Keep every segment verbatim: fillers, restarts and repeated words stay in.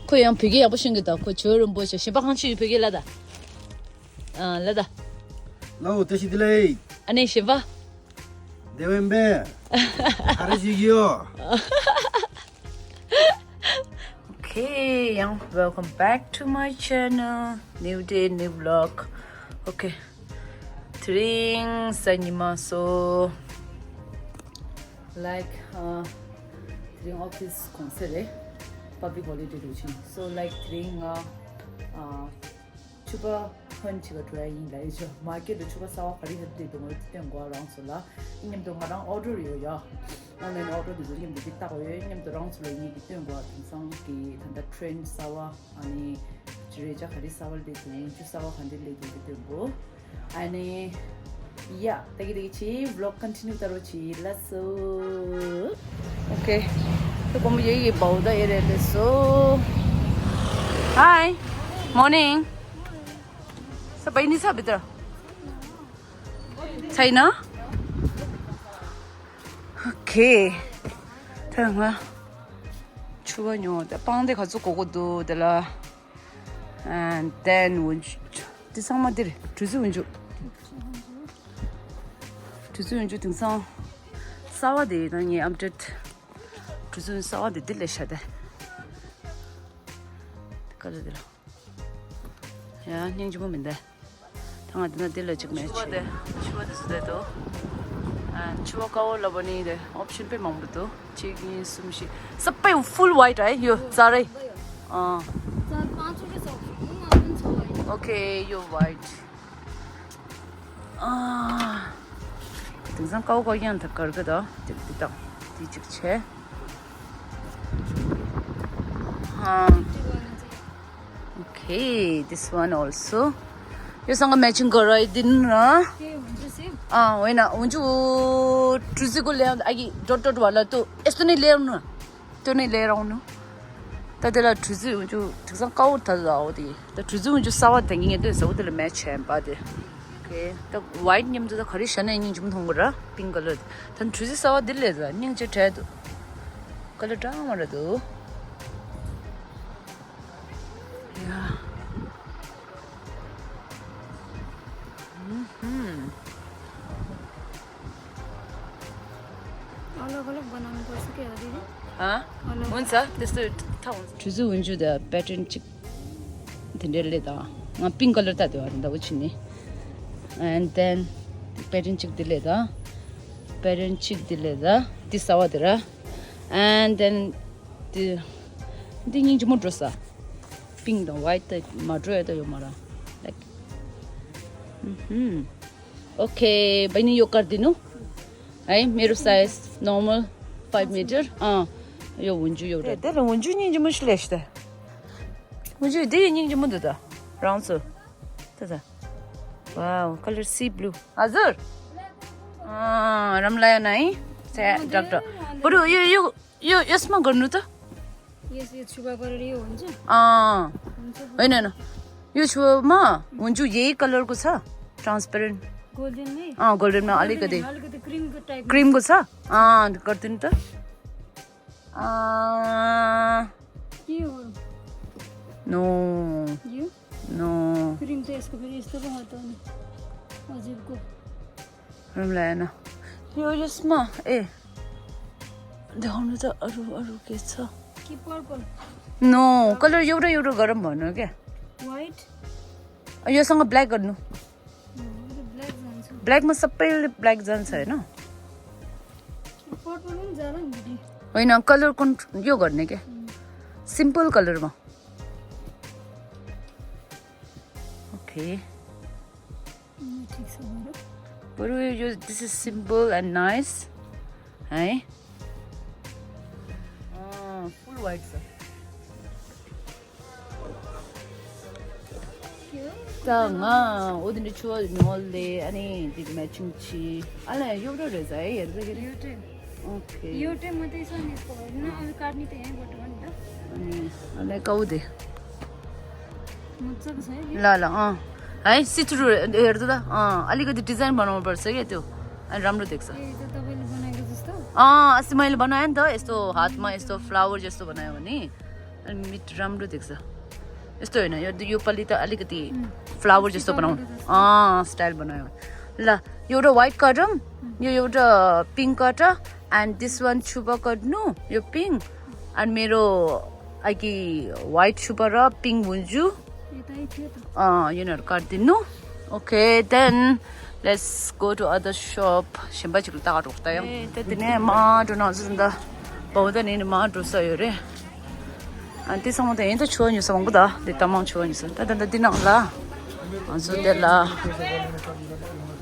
ཁོ་ཡང་བོད་སྐད་ཡག་པོ་ཤེས་ཀྱི་འདུག་ཁོ་ཇོ་རིན་པོ་ཆེ་གཞན་པ་གང་ཅི་བོད་སྐད་ལ་ད། ཨ་ལ་ད། ལའོ་བཀྲ་ཤིས་བདེ་ལེགས། ཨ་ནི་གཞན་པ། བདེ་བན་པས། ག་རེ་བྱེད་ཀྱི་ཡོད། Okay, yeah, welcome back to my channel. New day, new vlog. Okay. དེ་རིང་གཟའ་ཉི་མ་སོ། Like, uh, དེ་རིང་ཨོ་ཕིས་གུང་སེང་རེད། Public holiday འདུག་ཕྱིན། So, like, དེ་རིང་ང་ཨ་ཕྱུ་པ་ཧོན་ཅིག་ག་འགྲོ་ཡ་ཡིན་ལ་ཡིན་ཆོ། མར་ཀེ་ཊི་ལ་ཕྱུ་པ་གསར་པ་ག་རེ་ཧེབ་དེ་འདུག་ངོ་སྟོན་དགོས་རང་ཚོ་ལ། མཉམ་དུ་ང་རང་ཨོ་ཌར་ཡོད་ཡ། ཨོན་ལའིན་ཨོ་ཌར་དེ་ཚོ་མཉམ་དུ་འདི་བཏགས་ཡོད། མཉམ་དུ་རང་ཚོ་ལ་ཡིན་གྱི་སྟོན་དགོས་དེང་སང་གི་ད་ལྟ་ཊྲེན་ཌི་གསར་པ། ཨ་ནི་རེད་ཅག་ག་རེ་གསར་པ་སླེབས་འདུག་ཆུ་གསར་པ་ག་འདྲ་སླེབས་འདུག་དེ་སྟོན་དགོས། ཨ་ནི། ཡ། ད་གི་ད་གི་ཆི་ཝི་ལོག་ཀོན་ཊི་ནིའུ་ད་རོ་ཆི་ལ་སོ། Okay. ད་གོམ་ཡེ་ཡི་བའུ་ད་ཡེ་རེད་ལེ་སོ། Hi. Morning. ས་པའི་ནི་ས་བི་ད། ཚའི་ན། Okay. ད་ང་ཆུ་བ་ཉོ་ད་པང་དེ་ག་ཚོད་གོ་གོ་འདུག་དེ་ལ། And then འོན་ཆུ། འདི་ཚང་མ་འདིར་གྲུ་གཟིངས་འོན་ཆུ། གྲུ་གཟིངས་འོན་ཆུ་དེང་སང་གསར་པ་དེ་ཡིན་ན་ངའི་ཨམ་ཊེཊ། གྲུ་གཟིངས་གསར་པ་དེ་འདི་ལས་ཤ་དེ། དཀའ་ལས་དེ་ལ། ཡ་སྙིང་རྗེ་མོ་མིན་ད། ད་ང་འདི་ན་འདི་ལ་གཅིག་མེད་ཆུ་བ་དེ། ཆུ་བ་དེ་སུ་དེ་དོ། ཨ་ཆུ་བ་དཀར་པོ་ལ་བ་ནི་དེ་ཨོབ་ཤན་དཔེ་མང་པོ་འདུག་གཅིག་གཉིས་གསུམ་བཞི། ས་པའི་ཧྥུལ་ཝའིཊ་ཨེ་ཡོད་ཙ་རེ། ཨ། Okay, you're right. ཨ། དེང་སང་དཀར་པོ་དཀར་ཡང་ད་དཀར་གི་དོ། དེ་དེ་དང་དེ་གཅིག་བྱས། ཨ། Okay, this one also. यो सँग म्याचिङ गराइदिनु न। ए, हुन्छ सेम। अँ, होइन, हुन्छ। ऊ ट्रुजीको ल्याउनु, अघि डट डट वाला त्यो यस्तो नै ल्याउनु न। त्यो नै लिएर आउनु। ད་དེ་ལ་གྲུ་གཟིངས་འོན་ཆུ་དེང་སང་དཀར་པོ་ད་ད་འོ་དེ། ད་གྲུ་གཟིངས་འོན་ཆུ་གསར་པ་དེ་ངས་དེ་ཟ་འོ་དེ་ལ་མེ་ཆེན་པ་དེ། Okay. ད་ཝའིཊ་མཉམ་དུ་ད་ག་རེ་བྱས་ན་སྙིང་རྗེ་མོ་མཐོང་གི་ར། པིང་ཀ་ལར། ད་གྲུ་གཟིངས་གསར་པ་འདི་ལས་ད་སྙིང་རྗེ་བྲལ་འདུག་ཀ་ལར་གྲང་མ་ར་འདུག་ཡ། ཧུམ་ཧུམ། अलग अलग बनाउनु पर्छ क्या दिदी? हाँ? अलग। हुन्छ, त्यस्तो थाहा हुन्छ। གྲུ་གཟིངས་འོན་ཆུ་དེ་པེ་ཊན་གཅིག་དེ་འདྲ་ལས་དང་ང་པིང་ཀ་ལར་ད་དེ་བ་དེ་འདྲ་བོ་ཆུ་ནི། And then པེ་ཊན་གཅིག་དེ་ལས་དང་། པེ་ཊན་གཅིག་དེ་ལས་དང་དེ་གསར་པ་དེ་ར། And then དེ་འདི་སྙིང་རྗེ་མོ་འགྲོ་ས། པིང་དང་ཝའིཊ་དེ་མ་འགྲོ་ཡ་ད་ཡོད་མ་ར། Like. हम्म। ओके, बहिनी यो गरिदिनु है। मेरो साइज नर्मल फाइभ मिटर। अँ, यो हुन्छ एउटा। तेरो हुन्छ नि, जो मुस्लिस त। हुन्छ, दे नि, जो मुदु त। राउँछ। त त। Wow, color sea blue. हजुर। अँ, रमलायो नै। से डाक्टर। बरु यो यो यो यसमा गर्नु त। यस, यो छुबा गरेर यो हुन्छ। अँ। हुन्छ। होइन, होइन। यो छुवामा हुन्छ, यही कलरको छ। ट्रान्सपेरेन्ट। गोल्डनमै। अँ, गोल्डनमा अलिकति। अलिकति क्रिमको टाइप। क्रिमको छ। अँ, गरिदिनु त। अँ। के हो? नो। यो? नो। क्रिम त यसको फेरि यस्तो पो हटाउने। हजुरको। रमलाएन। यो यसमा, ए, देखाउनु त अरू, अरू के छ? कि पर्पल? नो, कलर एउटा, एउटा गरौँ भन्नु क्या। व्हाइट? योसँग ब्ल्याक गर्नु। अँ, ब्ल्याक जान्छ। ब्ल्याकमा सबैले ब्ल्याक जान्छ, होइन? पर्पल पनि जाला नि दिदी। होइन, कलर कुन, यो गर्ने क्या। अँ। सिम्पल कलरमा। ओके। अँ, ठिक छ बरु। बरु यो, this is simple and nice. है? अँ, फुल व्हाइट छ। त ङ ओदिन छुवा नोले अनि दिदी म्याचिङ छि। अले यो रो रे जाय हेर बे यो टे। ओके। यो टे म त इसा नि को न अब काट्ने त यही बट भन त। अनि अले काउ दे। मजाको छ है। ल ल अँ। है सिचुरु हेर त अँ अलिकति डिजाइन बनाउनु पर्छ क्या त्यो। अनि राम्रो देख्छ। ए, त तपाईँले बनाएको जस्तो? अँ, अस्ति मैले बनाएँ नि त, यस्तो हातमा यस्तो फ्लावर जस्तो बनायो भने अनि मिट राम्रो देख्छ। यस्तो होइन, यो, यो पालि त अलिकति फ्लावर जस्तो बनाऊ। अँ, स्टाइल बनायो। ल, एउटा व्हाइट कटम, यो एउटा pink cut, and this one छुपा कट्नु, यो पिङ्क, अनि मेरो अघि व्हाइट छुपा र पिङ्क हुन्जु। अँ, यिनीहरू काटिदिनु। Okay, then let's go to other shop. ཞིམ་པ་ཅིག་ལ་ལྟ་ག་འགྲོ་ད་ཡང་། དེ་དེ་ནས་མ་འགྲོ་ན་ཟུར་འདི་བའུ་ད་ནས་མ་འགྲོ་ས་ཡོད་རེད། ཨ་དེ་ཚང་མ་དེ་ཡིན་ད་ཆུ་བ་ཉོ་ས་མང་པོ་ད་དེ་ལྟ་མང་ཆུ་བ་ཉོ་ས་ད་ད་ད་འདི་ནང་ལ་ང་ཚོ་དེ་ལ་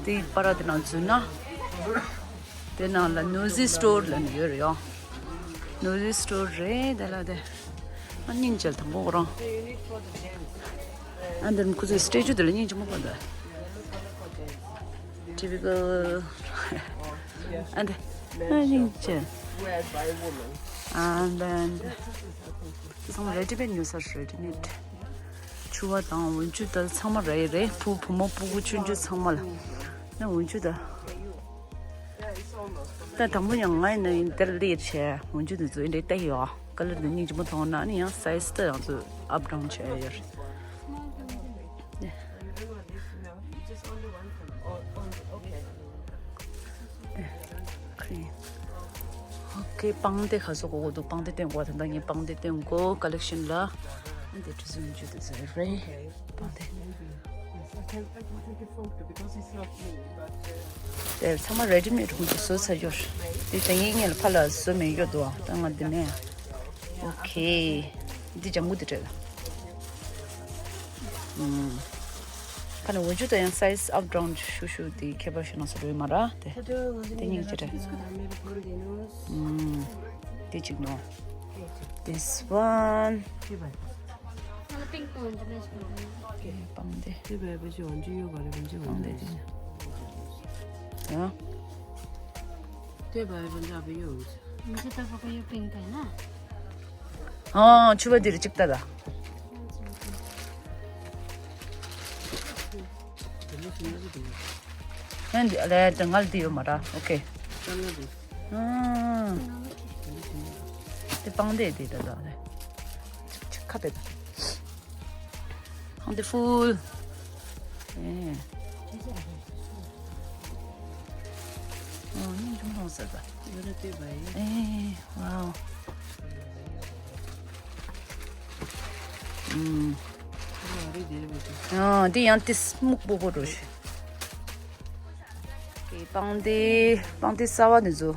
དེ་པ་ར་དེ་ནང་འཛུལ་ན། དེ་ནང་ལ་ནོ་ཟི་སི་ཊོར་ལ་ནི་ཡོད་རེད་ཡང་། ནོ་ཟི་སི་ཊོར་རེད་དེ་ལ་དེ། ཨ་སྙིང་རྗེ་དང་པོ་ཁོ་རང་། ཨ་འདིར་ཁོ་ཚོའི་སི་ཊེ་ཅུ་དེ་ལ་སྙིང་རྗེ་མོ་པ་འདུག Typical. And then, and then, དེ་ཚང་མ་རེ་ཌི་མེད་ཉོ་ས་རེད། རེ་ཌི་མེད། ཆུ་བ་དང་འོན་ཆུ་དང་ཚང་མ་རེད་རེད། བུ་བུ་མོ་སྤུ་གུ་ཆུང་ཆུང་ཚང་མ་ལ། ན་འོན་ཆུ་དང་། ད་དང་པོ་ཡང་ང་ཡིན་ན་ཡིན་དེར་སླེབས་བྱས་འོན་ཆུ་དེ་ཚོ་འདྲ་ལྟ་ཡོད། ཀ་ལར་དེ་སྙིང་རྗེ་མོ་མཐོང་ན་ནི་ཡང་སའི་ཛི་དེ་ཡང་ཚོ་ཨབ་ཌའུན་བྱས་ཡོད་རེད། ཁྲིན། ཨོ་ཁེ། པང་གདན་ག་ཚོད་དགོས་དགོས་འདུག་པང་གདན་སྟོན་དགོས། ད་ལྟ་ངས་པང་གདན་སྟོན་དགོས། ཀ་ལེག་ཤན་ལ། འདི་ཁྲི་ཚོ་ཉི་ཤུ་དེ་ཚོ་རེད། པང་གདན། དེ་ཚང་མ་རེ་ཌི་མེད་ཁོང་ཚོས་བཟོས་ཚར་ཡོད། དེ་ད་ངས་ངས་ལ་ཕ་ལ་བཟོ་མེད་ཡོད་དོ། ད་ང་འདི་ནས། ཨོ་ཁེ། འདི་ལྗང་གུ་འདི་སྤྲད་ལ། ཨུམ། ཁ་ནས་འོན་ཆུ་ད་ཡང་སའི་ཛི་ཨབ་ཌའུན་ཤུ་ཤུ་དེ་ཁྱད་པར་ཞིག་ན་སོ་རོས་མ་ར་དེ། དེ་གཉིས་ཀྱི་སྤྲད། ཨུམ། དེ་གཅིག་ནོ། This one. པང་གདན། པང་གདན་དེ། ཡང་། ཨོ་ཆུ་བ་འདིར་གཅིག་ལྟ་ད། ཨ་འདི་ཨ་ལས་དེ་ང་ལ་འདི་ཡོད་མ་ར། ཨོ་ཁེ། ཨ། དེ་པང་གདན་དེ་ད་ད་རེད། ཁ་པེ་ད། ཨང་དེ་ཕུལ། ཨེ། ཨོ་སྙིང་རྗེ་མོ་ཟེར་ད། ཨེ། ཝའོ། ཨུམ། ཨ་འདི་ཡང་དེ་སྨུག་པོ་པོ་འགྲོ་ཤི། ཀེ་པང་གདན། པང་གདན་གསར་བ་འདི་ཚོ།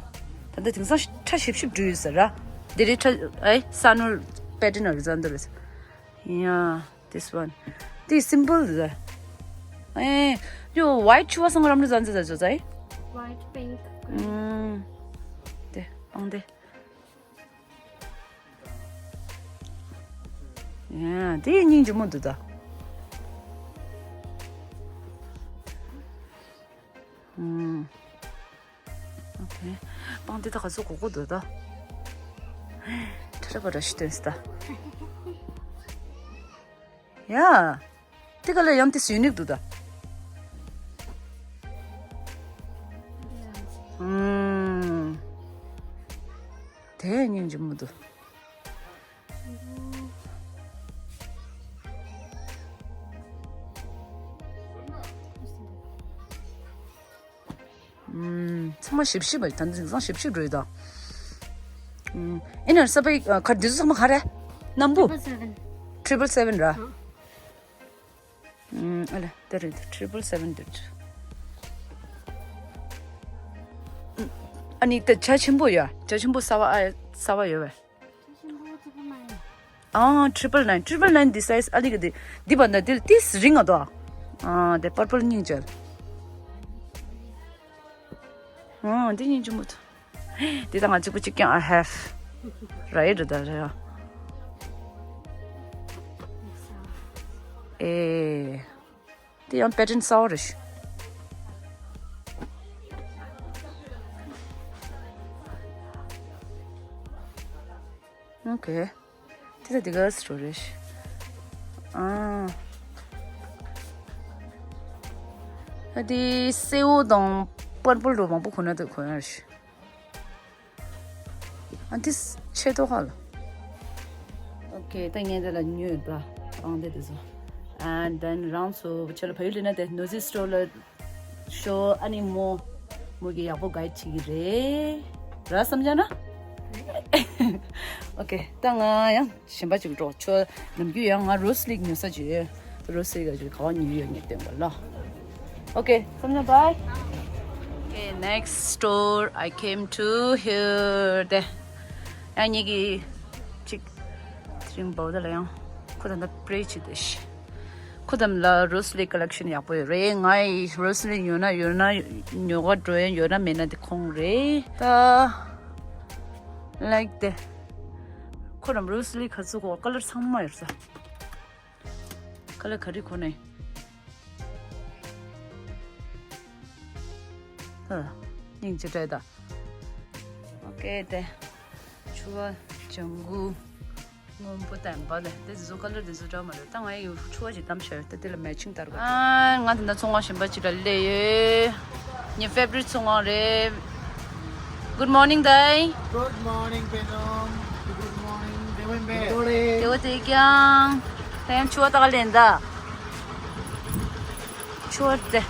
ད་ལྟ་དེང་སང་ཁྲ་ཞིབ་ཞིབ་འགྲོ་ཡོད་ས་ར། འདི་རེད་ཁྲ། ཨེ་ས་ནོར་པེ་ཊན་རེད་ཟ་འདི་རེད། Yeah, this one. འདི་སིམ་པལ་རེད། ཨེ། ཡོ་ཝའིཊ་ཆུ་བ་སང་རམ་རེད་ཟ་འདི་ཟ་ཟོ་ཟ་ཨེ། White, pink, green. ཨུམ། དེ་པང་གདན། ཡ། དེ་སྙིང་རྗེ་མོ་འདུག་ད། ཨུམ། ཨོ་ཁེ། པང་གདན་ད་ག་ཚོད་གོ་གོ་འདུག་ད། ཁྲ་ར་པ་ར་ཞིག་སྟོན་སི་ད། ཡ། དེ་ག་ལ་ཡང་དེ་ཡུ་ནིག་འདུག་ད། ཨུམ། དེ་སྙིང་རྗེ་མོ་འདུག། ཨུམ། ཚང་མ་ཞིབ་ཞིབ་པ་ད་འདི་ཚང་ཞིབ་ཞིབ་འགྲོ་ཡི་ད། ཨུམ། ཨེ་ན་ས་པའི་ཁ་འདི་ཚོ་ཚང་མ་ག་རེ། སྣམ་བུ། Triple seven. Triple seven ར། ཨ། ཨུམ། ཨ་ལ་དེ་རེད། Triple seven འདི། ཨུམ། ཨ་ནི་དེ་ཇ་ཆེན་པོ་ཡོད། ཇ་ཆེན་པོ་གསར་བ་ཨ་གསར་བ་ཡོད་བས། ཨང་། triple nine. Triple nine འདི་སའི་ཛི་ཨ་ལི་གི་འདི་འདི་བ་ན་འདི་ཏིས་རིང་ང་དོ། ཨང་། དེ་པར་པལ་སྙིང་རྗེ། ཨང་། འདི་སྙིང་རྗེ་མོ་འདུག། འདི་ད་ང་གཅིག་པུ་གཅིག་རྐྱང་I have. ར་ཡི་རུ་ད་ར་ཡ། ཨེ། དེ་ཡང་པེ་ཊན་གསར་བ་རེད་ཤག། ཨོ་ཁེ། དེ་ད་དེ་ག་སི་རོ་རེད་ཤག། ཨ། ཨ་དེ་སེའུ་དང་ པར་པལ་རོ་མང་པོ་གོན་ན་དེ་གོན་ཡ་རེད། ཨ་འདི་ཆེ་ཏོ་ཧ་ལ། ཨོ་ཁེ། ད་ངས་འདི་ལ་ཉོས་ད། ཨང་དེ་དེ་ཚོ། And then རང་ཚོ་ཆེ་ལ་བལ་ཡུལ་ལ་ན་དེ་ནོ་ཟི་སི་ཊོར་ལ་ཤོག་ཨ་ནི་མོ་མོ་གི་ཡག་པོ་གའིཌ་བྱེད་ཀྱི་རེད། ར་བསམ་བྱ་ན། ཨོ་ཁེ། ད་ང་ཡང་གཞན་པ་ཅིག་འགྲོ་ཆོག་ནམ་རྒྱུན་ཡང་ང་རོ་སི་ལིག་ཉོ་ས་ཅིག་ཡོད། རོ་སི་ལིག་ག་ཅིག་ག་བ་ཉོ་ཡོད་ངས་སྟོན་པ་ལ། ཨོ་ཁེ། བསམ་བྱ་བའི། Okay, next store I came to here. དེ་ཡང་ཉིད་ཀྱི་ཅིག་དེ་རིང་བའོ་ད་ལ་ཡང་ཁོ་ད་ལྟ་པྲེ་ཅིག་དེ་ཤི། ཁོ་དམ་ལ་རོ་སི་ལིག་ཀ་ལེག་ཤན་ཡག་པོ་ཡོད་རེད། ང་ཡི་རོ་སི་ལིག་ཡོད་ན་ཡོད་ན་ཉོ་ག་འགྲོ་ཡ་ཡོད་ན་མེད་ན་དེ་ཁོང་རེད་ད། ལའིག་དེ། ཁོ་རམ་རོ་སི་ལིག་ག་ཚོད་གོ་ཀ་ལར་ཚང་མ་ཡོད་ས། ཀ་ལར་ག་རེ་གོ་ནས། ཨ། སྙིང་རྗེ་སྤྲད་ད། ཨོ་ཁེ་དེ། ཕྱུ་པ། ལྗང་གུ། སྔོན་པོ་དམ་པ་ལ་དེ་ཚོ་ཀ་ལར་དེ་ཚོ་འདྲ་མ་རེད། ད་ང་ཡི་ཕྱུ་པ་ཞིག་བདམས་བྱས་ཡོད། ད་དེ་ལ་མེ་ཆིང་ལྟར་ག་ཨ། ང་དེ་འདྲ་ཚོང་བ་གཞན་པ་ཅིག་ལ་སླེབས་ཡོད། ངའི་ཕེ་བ་རིཊ་ཚོང་བ་རེད། Good morning, Dai. Good morning, Benom. Good morning, Dewenbe. Good morning. དེ་བ་དེ་ཀྱང་། ད་ཡང་ཕྱུ་པ་ད་ག་ལེན་ད། ཕྱུ་པ་དེ།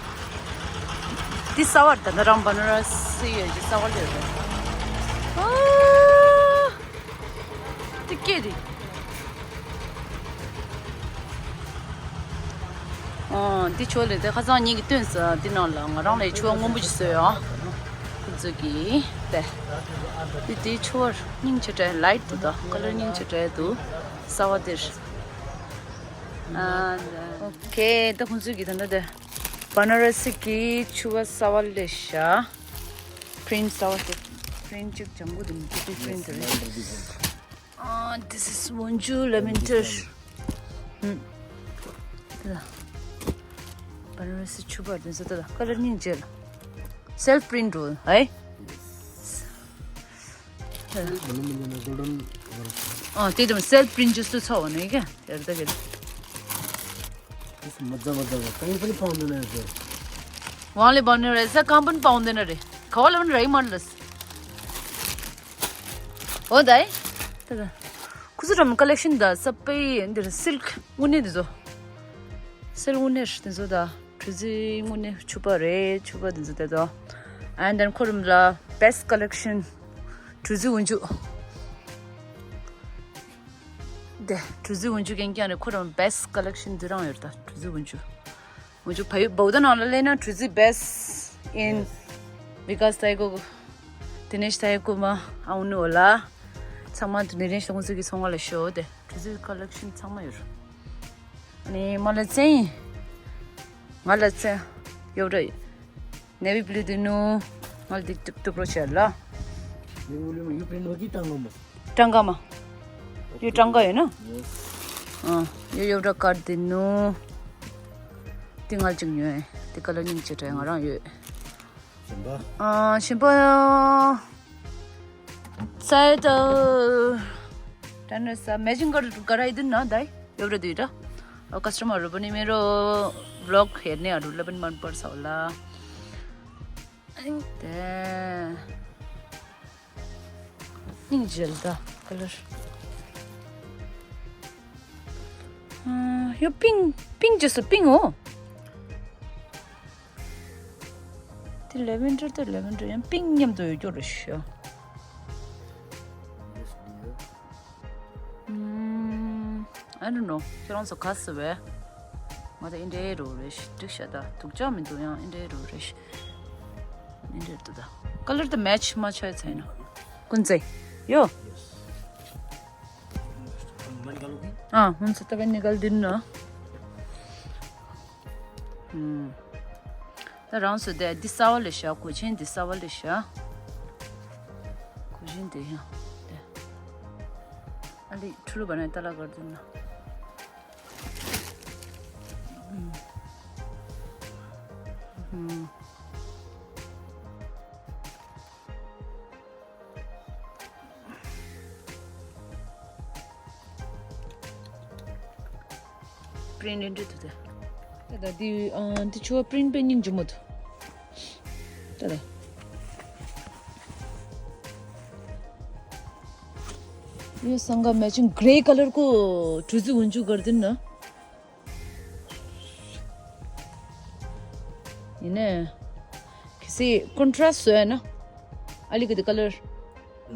འདི་གསར་པ་རེད་ད། ད་རང་བ་ན་ར་སི་ཡོད་ཀྱི་གསར་པ་ལོས་རེད། ཨ། འདི་སྐད་རེད། ཨོ། འདི་ཕྱུ་པ་ལས་དེ་ཁ་སང་ཉིད་ཀྱིས་སྟོན་ས་འདི་ནང་ལ་ང་རང་ལ་ཕྱུ་པ་སྔོན་པོ་ཅིག་བཟོས་ཡོང་། ཁོ་ཚོ་གིས་དེ། འདི་དེའི་ཕྱུ་པ་སྙིང་རྗེ་དྲགས། ལའིཊ་འདུག་ད། ཀ་ལར་སྙིང་རྗེ་དྲགས་འདུག་གསར་པ་འདིར། ཨ། ཨོ་ཁེ། ད་ཁོང་ཚོ་གིས་ད་ལྟ་དེ་བ་ན་ར་སི་གི་ཕྱུ་པ་གསར་པ་སླེབས་ཤག་པི་རིན་ཊི་གསར་པ་དེ། པི་རིན་ཊི་གཅིག་ལྗང་གུ་དེ་མི་འདུག་པི་རིན་ཊི་དེ་རེད། Uh, this is Wonju lemon tea. ཨུམ། དེ་ལ། བ་ན་ར་སི་ཕྱུ་པ་དེ་ཚོ་དེ་ལ་ཀ་ལར་སྙིང་རྗེ་ལ། སེལཕ་པི་རིན་ཊི་རེད་ཨེ། ཨ་དེ་དང་སེལཕ་པི་རིན་ཊི་ཅུ་སུ་ཚོགས་ནས་ཀྱ་དེར་ད་གེ། མ་ཛ་མ་ཛ་བ་ཀང་པན་པའུན་དེ་ན་ཟེར། ཝང་ལི་བ་ན་ར་སི་ཀང་པན་པའུན་དེ་ན་རེད། ག་བ་ལ་བ་ན་ར་ཡི་མར་ལ་སི། ཨོ་དེ། ད་ད། ཁོ་ཚོ་རམ་ཀ་ལེག་ཤན་ད་ས་པའི་འདིར་སིལཀ་དངོས་གནས་དེ་ཚོ། སིལཀ་དངོས་གནས་དེ་ཚོ་ད། གྲུ་གཟིངས་དངོས་གནས་ཕྱུ་པ་རེད། ཕྱུ་པ་དེ་ཚོ་དེ་ཚོ། And then ཁོ་རམ་ལ་best collection གྲུ་གཟིངས་འོན་ཆུ། དེ་གྲུ་གཟིངས་འོན་ཆུ་གན་ཀྱང་རེད། ཁོ་རམ་best collection དེ་རང་ཡོད་ད། གྲུ་གཟིངས་འོན་ཆུ། འོན་ཆུ་བལ་ཡུལ་བའོ་ད་ནང་ལ་སླེབས་ན་གྲུ་གཟིངས་best in Vikas Taigo, Dinesh Taigo མ་ཨའུ་ནུ་ལ། ཚང་མ་དུ་ནི་རེན་ཤ་ཁོང་ཚོ་གི་ཚོང་བ་ལ་ཤོག་དེ་གྲུ་གཟིངས་ཀ་ལེག་ཤན་ཚང་མ་ཡོད། ཨ་ནི་མ་ལ་ཚན། ང་ལ་ཚན། ཡོད་རེད། ནེ་ཝི་བྷི་ལུ་དེ་ནུ། ང་ལ་དེ་ཏུག་ཏུག་རོ་བྱས་ལ། ནེ་ཝི་བྷི་ལུ་མ་ཡུ་པི་རིན་ཊི་ནོ་གི་ཏང་ལོ་མོ། ཀྲང་ཀ་མ། ཡོད་ཀྲང་ཀ་ཡོད་ན། ཨ། ཡོད་ཡོད་ར་ཀར་དེ་ནུ། དེ་ང་ལ་ཅིག་ཉོས། དེ་ཀ་ལར་སྙིང་རྗེ་དྲགས། ང་རང་ཡོད། གཞན་པ། ཨ། གཞན་པ། ཚའི་ད། ད་ནི་ས་མེ་ཇིང་གར་ག་ར་ཡི་དུ་ན་ད་ཡོད་ར་དུ་ཡོད་ར། ཨ། ཀ་སི་ཊ་མར་རུ་པ་ནི་མེ་རོ་བི་ལོག་ཧེར་ནི་ཨ་རུ་ལ་བན་མན་པར་སའོ་ལ། དེ། སྙིང་རྗེ་ལ་ད་ཀ་ལར། ཨ། ཡོ་པིང་། པིང་རྗེས་སུ་པིང་འོ། དེ་ལེ་ཝན་ཌར་དེ་ལེ་ཝན་ཌར་ཡང་པིང་མཉམ་དུ་ཡོད་རྒྱུ་རེད་ཤག་ཨུམ། I don't know. ཁྱེད་རང་ཚོ་ག་ཟེར་བས། ང་ད་ཨིན་དྲེ་རོ་རེ་ཤི་འགྲིག་ཤག་ད་དུག་ཅག་མི་འདུག་ཡང་ཨིན་དྲེ་རོ་རེ་ཤི། ཨིན་དྲེ་རོ་ད། ཀ་ལར་ད་མེ་ཆི་མ་ཆ་ཡ་ཚ་ཡིན་ན། ཀུན་ཚེ། ཡོ། ཨ། ཧུན་ཚ་ད་བན་ནི་གལ་དིན་ན། ཨུམ། ད་རང་སོ་དེ་འདི་གསར་པ་ལས་བཞག་གོས་ཆེན་འདི་གསར་པ་ལས་བཞག་གོས་ཆེན་འདི་ཡང་དེ། ཨ་ལི་ཁྲུ་ལུ་བ་ནས་ཏ་ལ་གར་འདི་ན། ཨུམ། ཨུམ། པི་རིན་ཊི་འདི་འདྲ་འདུག་ད། ད་ད་འདི་ཨ་འདི་ཆུ་བ་པི་རིན་ཊི་དཔེ་སྙིང་རྗེ་མོ་འདུག་ད་ད། ये संगा matching grey colour को ट्रुजी उंजु कर देना। यिनै खिसी कन्ट्रास्ट सो हैन। अलिकति कलर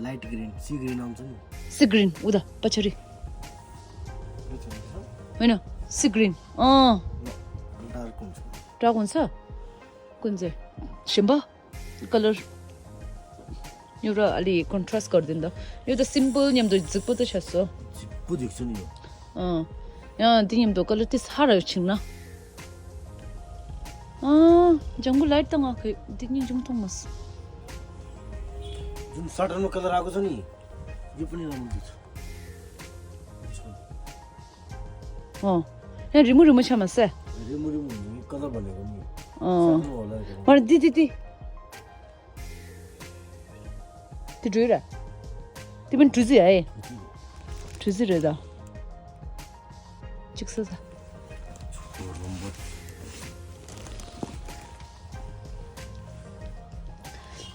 लाइट ग्रिन, सी ग्रिन आउँछ नि। सी ग्रिन, उदा पछाडि। यो छ नि, छ? होइन, सी ग्रिन। अँ। ल, डार्क हुन्छ। डार्क हुन्छ? कुन चाहिँ? सेम्बा? कलर यो र अलि कन्ट्रास्ट गरिदिनु त। यो त सिम्पल ཉམས་དུ་རྫིག་པོ་ད་ཆགས་སོ། རྫིག་པོ་རྫིག་ཆུ་ནི་ཡོད། अँ। यहाँ त्यो ཉམས་དུ कलर त्यो साह्रो छिङ्न। अँ, जंगु लाइट त ङा खै दिग्नी जुम थोमस। जुन सर्टरमा कलर आएको छ नि, यो पनि राम्रो देख्छ। अँ। यहाँ रिमु रिमु छ मसे। रिमु रिमु नि कलर भनेको नि। अँ। सानो होला। अरे दिदी दी। त्यो ड्रुई र? त्यो पनि ट्रुजी है? ट्रुजी रहेछ। चिक्स छ।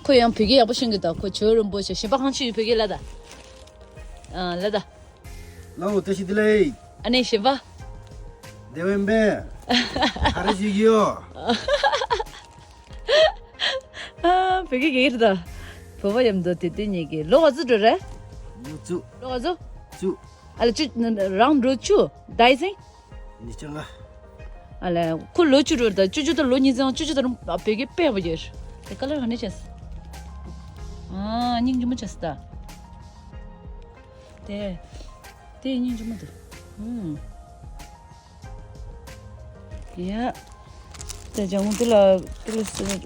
ཁོ་ཡང་བོད་སྐད་ཡག་པོ་ཤེས་གི་ད། ཁོ་ཇོ་རིན་པོ་ཆེ་གཞན་པ་གང་ཅི་ཡོད་བོད་སྐད་ལ་ད། ཨ་ལ་ད། ལའོ་ཏེ་ཤི་དི་ལེ། ཨ་ནེ་གཞན་པ། དེ་བན་པེ། ཧ་ར་ཞིག་ཡོ། ཨ། བོད་སྐད་ག་རེ་ད། བོད་པ་མཉམ་དུ་དེ་དེ་གཉིས་ཀྱི་ལོ་ག་ཚོད་འགྲོ་རེད། ལོ་བཅུ། ལོ་ག་ཚོད། བཅུ། ཨ་ལ་བཅུ་རང་འགྲོ་བཅུ་ཟླ་ཟིན། ཉི་ཤུ་ལྔ། ཨ་ལ་ཁོ་ལོ་བཅུ་འགྲོ་རེད་ད། བཅུ་བཅུ་དང་ལོ་གཉིས་ཚང་བཅུ་བཅུ་དང་རང་བོད་སྐད་དཔེ་ཡག་པོ་ཡོད་རེད། དེ་ཀ་ལར་ག་ནས་བྱས། ཨ་སྙིང་རྗེ་མོ་བྱས་ད། དེ་དེ་སྙིང་རྗེ་མོ་འདུག་ཨུམ། ཡ། ད་ལྗང་དེ་ལ་དེ་ལ་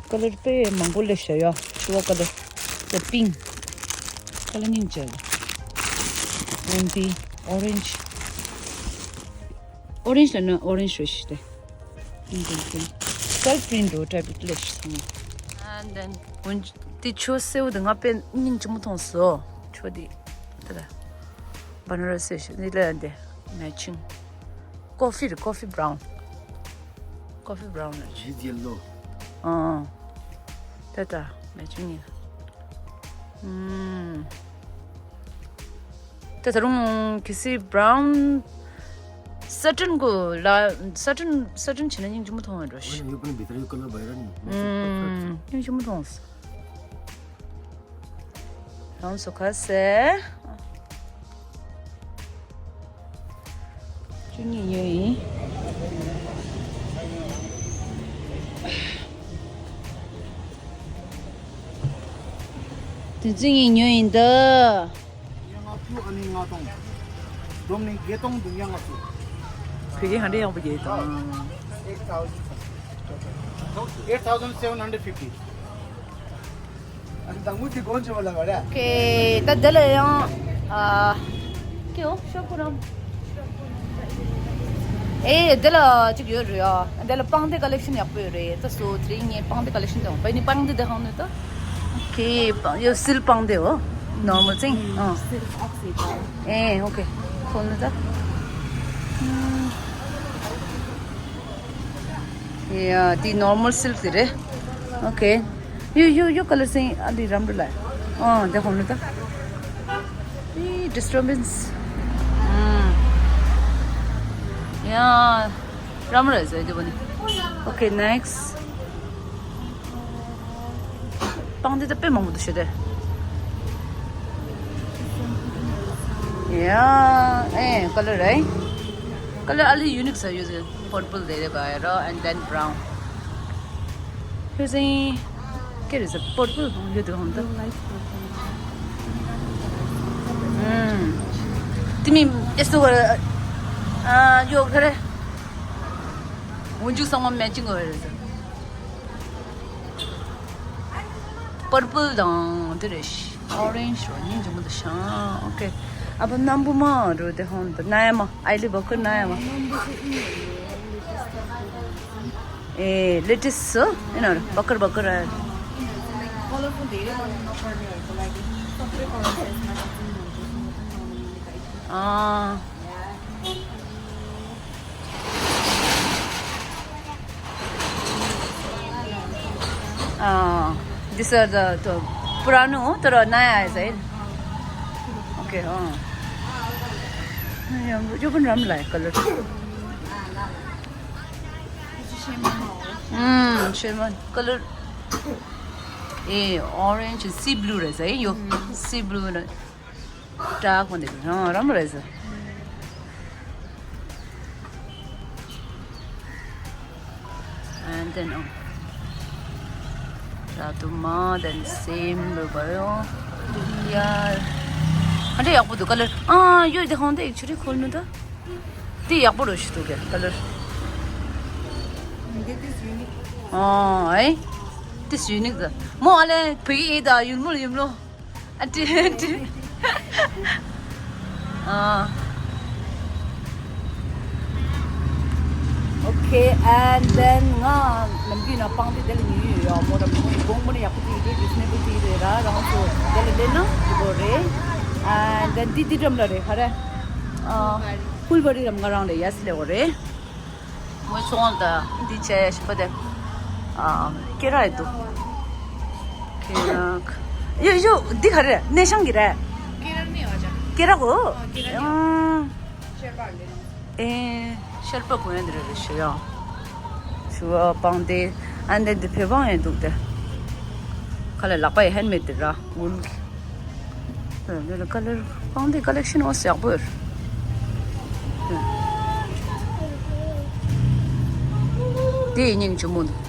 ཀ་ལར་དཔེ་མང་པོ་སླེབས་ཤག་ཡ། ཤུ་བ་ཀ་ལར། ད་པིང་། ཀ་ལར་སྙིང་རྗེ། ཨན་དེ་ཨོ་རེན་ཇི། ཨོ་རེན་ཇི་ལ་ན་ཨོ་རེན་ཇི་རེད་ཤི་དེ། སྙིང་རྗེ་མོ། སེལ་ཕི་རིན་ཊི་འདྲ་བོ་ཊའིབ་སླེབས་ཤག་ཚང་མ། And then དེ་ཆོ་སེའུ་དེ་ང་དཔེ་སྙིང་རྗེ་མོ་མཐོང་སོང་། ཆོ་དེ། དེ་ལ། བ་ན་ར་སི་ཤི་ནི་ལ་འདི་མེ་ཆིང་། ཀོ་ཕི་རེད། ཀོ་ཕི་བྷ་རའུན། ཀོ་ཕི་བྷ་རའུན་རེད། ཇི་ཇི་ལོ། ཨང་། ད་ད་མེ་ཆིང་ཡིན། ཨུམ། ད་ད་རུང་གི་སི་བྷ་རའུན་སེ་ཊིན་གོ་ལ། སེ་ཊིན་སེ་ཊིན་བྱས་ན་སྙིང་རྗེ་མོ་མཐོང་བ་འགྲོ་ཤི། ཨུམ། སྙིང་རྗེ་མོ་མཐོང་སོང་། རང་སོ་ཁ་སེ། བཅུ་གཉིས་ཉོས་ཡིན། དེ་བཅུ་གཉིས་ཉོས་ཡིན་ད། ལྔ་བཅུ་ཨ་ནི་ལྔ་སྟོང་། བསྡོམས་ནས་བརྒྱད་སྟོང་བདུན་བརྒྱ་ལྔ་བཅུ། བོད་སྐད་ག་འདྲ་ཡག་པོ་རྒྱག་ཡོད་དམ། Eight thousand seven hundred fifty. ཨ་ནི་དང་པོ་དེ་གོང་ཆེ་བ་ལ་བ་རེད། ཨོ་ཁེ། ད་འདི་ལ་ཡང་ཨ། ཀེའོ་ཤོག་གུ་རམ། ཨེ་འདི་ལ་ཅིག་ཡོད་རེད་ཡ། འདི་ལ་པང་གདན་ཀ་ལེག་ཤན་ཡག་པོ་ཡོད་རེད། ད་སོ་དེ་རིང་ངས་པང་གདན་ཀ་ལེག་ཤན་དང་བའི་ནི་པང་གདན་དེ་ཧང་ནི་ད། ཨོ་ཁེ། ཡོད་སིལ་པང་གདན་འོ། ནོར་མལ་ཅིང་། ཨ། སིལ་ཨོག་སི་ད། ཨེ་ཨོ་ཁེ། ཁོ་ནི་ད། ཡ། དེ་ནོར་མལ་སིལ་དེ་རེད། ཨོ་ཁེ། ཡོ་ཡོ་ཡོ་ཀ་ལར་སིང་ཨ་འདི་རམ་རུ་ལ། ཨ་འདི་ཧོང་ལུ་ད། ཨི་ཌི་སི་ཊར་བན་སི། ཡ། རམ་རུ་ལ་ཟེར་དེ་བོ་ནི། ཨོ་ཁེ་ནེག་སི། པང་གདན་ད་དཔེ་མང་པོ་འདུག་ཤོད་དེ། ཡ། ཨེ་ཀ་ལར་རེད། ཀ་ལར་ཨ་ལི་ཡུ་ནིག་ས་ཡོད་ཟེར། པར་པལ་དེ་རེད་པ་ར། and then brown. ཧེ་ཟིན་ཀེ་རེ་ཟེར། པར་པལ་ཡོད་དེ་ཧོང་ད། ཨུམ། དེ་མིན་ཨེ་སུ་ག་རེ། ཨ་ཡོད་ག་རེ། འོན་ཇུ་ཚང་མ་མེ་ཅིང་ག་རེ་ཟེར། པར་པལ་དང་དེ་རེད་ཤི། ཨོ་རེན་ཇི་རོ་སྙིང་རྗེ་མོ་འདུག་ཤང་། ཨོ་ཁེ། ཨ་བ་སྣམ་བུ་མ་རོ་དེ་ཧོང་དུ་ན་ཡ་མ། ཨའི་ལི་བ་ཀུར་ན་ཡ་མ། ཨེ་ལེ་ཊིས་སི་ཨེ་ན་རོ་བ་ཀུར་བ་ཀུར་ཨ། ཨ། Uh, these are the, the पुरानो हो, तर नयाँ आएछ है। ओके, अँ। यो, यो पनि राम्रो लाग्यो कलर। उम्, शेरवानी कलर। ए, अरेन्ज, सी ब्लू रहेछ है यो। सी ब्लू र डार्क भन्दै, अँ, राम्रो रहेछ। And then, अँ, रातोमा, then same भयो। यार, अझै याक्पो दु कलर। अँ, यो देखाउनु त एकचोटि खोल्नु त। त्यही याक्पो रहेछ त क्या कलर। अँ, है। त्यस युनिक त। म अले फेरि यही त युलमुल युमलो। अँ, टी, टी। अँ। Okay, and then ང་ནམ་རྒྱུན་ན་སྤང་སྟེ་དེ་ལ་ཉལ་ཡོད་ཡ། མོ་ར་མོ་ཡི་དགོང་མོ་ནི་ཡག་པོ་ཅིག་རེད། རི་ཛི་ནེ་བལ་ཅིག་རེད་ར། རང་ཚོ་དེ་ལ་སླེབས་ན་འགྲིག་གི་རེད། And then འདི་འདི་འགྲམ་ལ་རེད། ཧ་རེ། ཨ། ཕུལ་བ་རི་རམ་ང་རང་ལ་ཡ་སི་ལེ་བ་རེད། ངའི་ཚོང་དང་འདི་བྱས་ཞིག་པ་དེ། ཨ། ཀེ་ར་ཡི་འདུག་ཀེ་ར། ཡོ་ཡོ། འདི་ག་རེ་རེད། སྣེ་ཤང་གི་རེད། ཀེ་ར་ནི་ཨ་ཅག་ཀེ་ར་གོ་ཨ། ཀེ་ར་ནི་ཨ། ཤར་པ་ལེ་ནོ། ཨེ། ཤར་པ་གོ་ཡ་འདི་རེད་རེད་ཞུ་ཡ། ཞུ་བ་སྤང་སྟེ། ཨ་འདི་འདི་བེ་བང་ཡང་འདུག་སྟེ། ཁ་ལ་ལག་པ་ཡི་ཧེན་མེད་དེ་ར་ཝུལ་གི། འདི་ལ་ཀ་ལར་སྤང་སྟེ་ཀ་ལེག་ཤན་ཨོ་ཡག་པོ་ཡོད། དེ་ཡི་སྙིང་ཆུ་མོ་འདུག་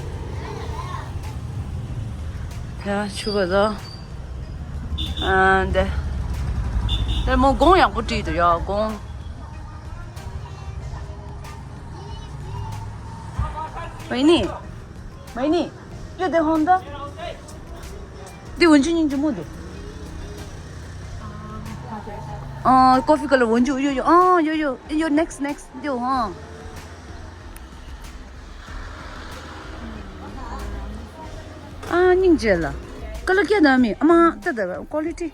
ཡ་ཆུ་བ་ལ། ཨ་འདི། དེ་མོ་གོང་ཡག་པོ་བྲིས་འདུག་ཡ་གོང་། མ་ནི། མ་ནི། ཡོད་དེ་ཧོན་ད། འདི་ཝུན་ཅུ་སྙིང་རྗེ་མོ་འདུག་ཨ། ཀོ་ཕི་ཀ་ལར་ཝུན་ཅུ་ཡོད་ཡོད། ཨ་ཡོད་ཡོད་ཡོད། ནེག་སི་ནེག་སི་འདི་ཧོན། ཨ་སྙིང་རྗེ་ལ། ཀ་ལར་སྐྱེ་ན་མི་ཨ་མ་ཏ་ད་ཀོ་ལི་ཊི།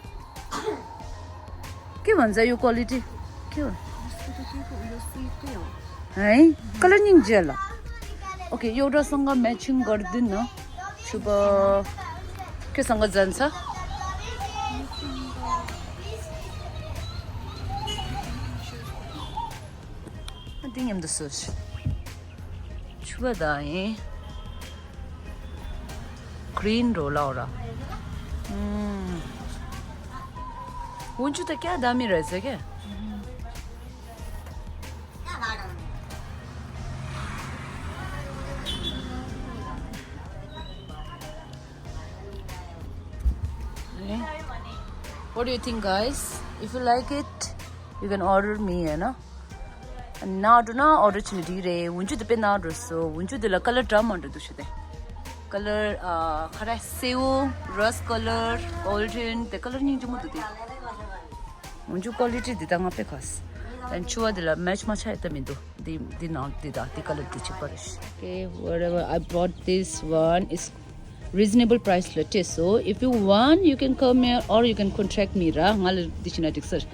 के भन्छ यो क्वालिटी? के हो? यसको त के को, यो सिल्ककै हो। है? कलर नि जेल। ओके, एउटा सँग म्याचिङ गरिदिनु न। छुबा केसँग जान्छ? तिमी त सोच। छुबा दाएँ। ग्रिन रोला हो रहा। हम्म। ཝུན་ཅུ་ད་ཀྱ་ད་མི་རེད་ཟེར་གི། What do you think, guys? If you like it, you can order me, है ना? Not ना order chini di re. ཝུན་ཅུ་དེ་པེ་ན་འགྲོ་སོ། ཝུན་ཅུ་དེ་ལ་ཀ་ལར་འདྲ་མི་འདྲ་འདུག་ཤི་དེ། ཀ་ལར་ཨ་ཁ་ར་སེའུ། རོ་སི་ཀ་ལར། གོལ་ཌན། དེ་ཀ་ལར་སྙིང་རྗེ་མོ་འདུག་དེ། ཝུན་ཅུ་ཀོ་ལི་ཊི་འདི་ད་ང་དཔེ་ཁ་སི། དེ་ཆུ་བ་འདི་ལ་མེ་ཆི་མ་ཆ་ཡ་ད་མི་འདུག་འདི་འདི་ནང་འདི་དང་འདི་ཀ་ལར་འདི་གཅིག་པ་རེད། Okay, whatever, I bought this one. It's reasonable price ལ་སྤྲད་སོ། If you want, you can come here or you can contact me ར། ང་ལ་འདི་བྱིན་ན་འགྲིག་ས་རེད།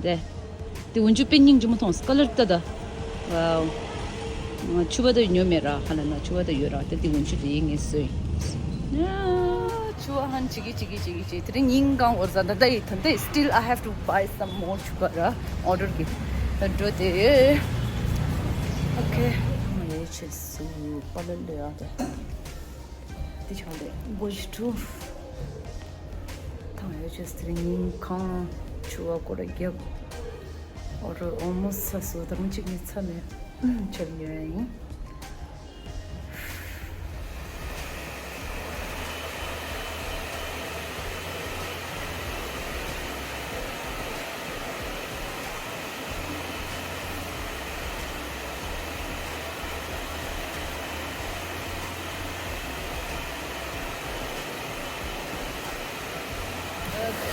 དེ། དེ་ཝུན་ཅུ་དཔེ་སྙིང་རྗེ་མོ་མཐོང་སོང་། ཀ་ལར་ལྟ་ད། ཝའོ། ང་ཆུ་བ་ད་ཉོ་མེད་ར། ཧ་ལ་ན་ཆུ་བ་ད་ཡོད་ར། དེ་དེ་ཝུན་ཅུ་དེ་ཡིན་ངེས་སོ་ཡིན། ཆུ་བ་ཧན་ཅིག་གི་ཅིག་གི་ཅིག་གི་ཅིག་དེ་རིང་ཉིན་གང་འོར་ཟ་ད་ད་ཡི་ཐོན་ཏེ། Still I have to buy some more ཆུ་བ་ར། ཨོ་ཌར་གི་འགྲོ་དེ། Okay. ང་ཡོད་ཆེ་སུ་པ་ལ་ལེ་ཨ་དེ། དེ་ཆང་དེ་གོ་ཞིག་ཁྲུ། ཐང་ཡོད་ཅེས་དེ་རིང་ཉིན་གང་ཆུ་བ་སྐོར་རྒྱབ། ཨོ་རོ་ཨོ་མོ་ས་སོ་ད་རུང་གཅིག་ནི་ཚ་ནས་ཆབ་ཉོ་ཡ་ཡིན།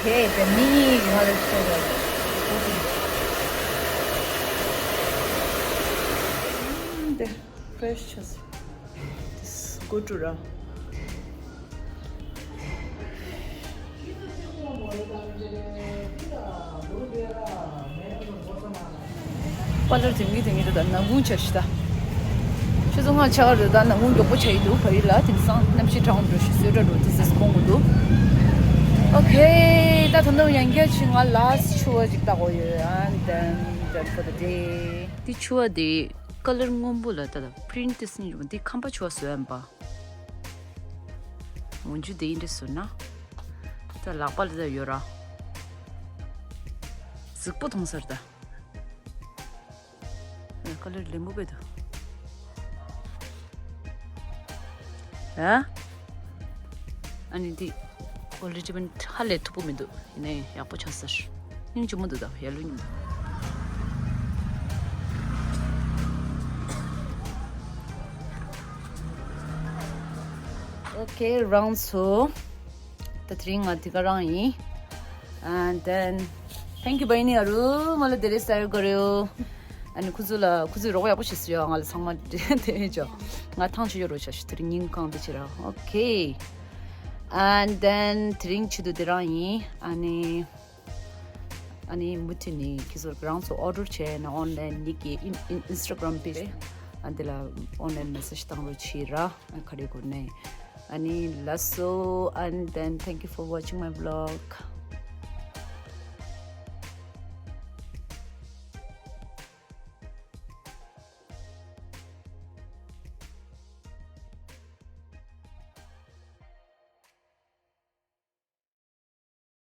Okay, the mini one is so good. Mm, the fresh juice. This good to run. པ་ལར་དེང་གི་དེང་གི་དེ་ད་ནམ་གུང་ཆ་ཤི་ད། ཁྱེད་ཚོ་ང་ཆ་ག་རེད། ད་ནམ་གུང་མགྱོགས་པོ་ཆགས་ཀྱི་འདུག་བལ་ཡུལ་ལ། དེང་སང་གནམ་གཤིས་གྲང་འགྲོ་ཞིག་གསོལ་སྒྲ་འགྲོ་དུས་ཚོད་འགོར་གི་འདུག་ཨོ་ཁེ། ད་ད་དུང་ཡང་བསྐྱར་ཅིག་ང་ལ་ཕྱུ་པ་ཅིག་བཏགས་དགོས་ཡོད། And then done for the day. འདི་ཕྱུ་པ་དེ་ཀ་ལར་སྔོན་པོ་ལ་ད་ད་པི་རིན་ཊི་དེ་སྲིད་འདི་ཁམས་པ་ཕྱུ་པ་བཟོས་ཡིན་པ། འོན་ཆུ་དེ་ཡིན་འདྲ་བཟོས་ན། ད་ལག་པ་ལ་ད་ཡོད་ར། གཟིགས་པོ་མཐོང་སར་ད། ཀ་ལར་ལེམ་བུ་བེ་དུ། ཨ། ཨ་ནི་འདི་ཀོ་ལི་ཊི་མིན་ཧ་ལས་མཐུག་པོ་མི་འདུག་ཡིན་ནའི་ཡག་པོ་ཆགས་སར། སྙིང་རྗེ་མོ་འདུག་ད་ཡ་ལུ་ཉིན། ཨོ་ཁེ། རང་ཚོ། ད་དེ་རིང་ང་འདི་ག་རང་ཡིན། And then thank you བ་ཡིན་ནི་ཨ་རུ་མ་ལ་དེ་རེ་སར་གོ་རེ་ཡོ། ཨ་ནི་ཁོ་ཚོ་ལ་ཁོ་ཚོས་རོགས་ཡག་པོ་བྱེད་སྲིད་ཡོ། ང་ལ་ཚང་མ་དེ་ཅོ། ང་ཐང་ཆོས་ཡོ་རོགས་བྱ་ཞུ། དེ་རིང་ཉིན་གང་དེ་བྱེད་ར། ཨོ་ཁེ། And then དེ་རིང་ཆེད་དུ་དེ་རང་ཡིན། ཨ་ནི། ཨ་ནི་མུ་མཐུད་ནས་ཁྱེད་ཚོ་རང་ཚོ་ཨོ་ཌར་བྱས་ན་ཨོན་ལན་ནིག་གི་ཨིན་ཨིན་ཨིན་སི་ཊ་གྷ་རམ་པེ་ཇི་རེད། ཨ་འདི་ལ་ཨོན་ལན་མེ་སེ་ཇི་བཏང་རོགས་བྱེད་ར། ཨ་ག་རེ་དགོས་ནས། ཨ་ནི་ལགས་སོ། And then thank you for watching my vlog.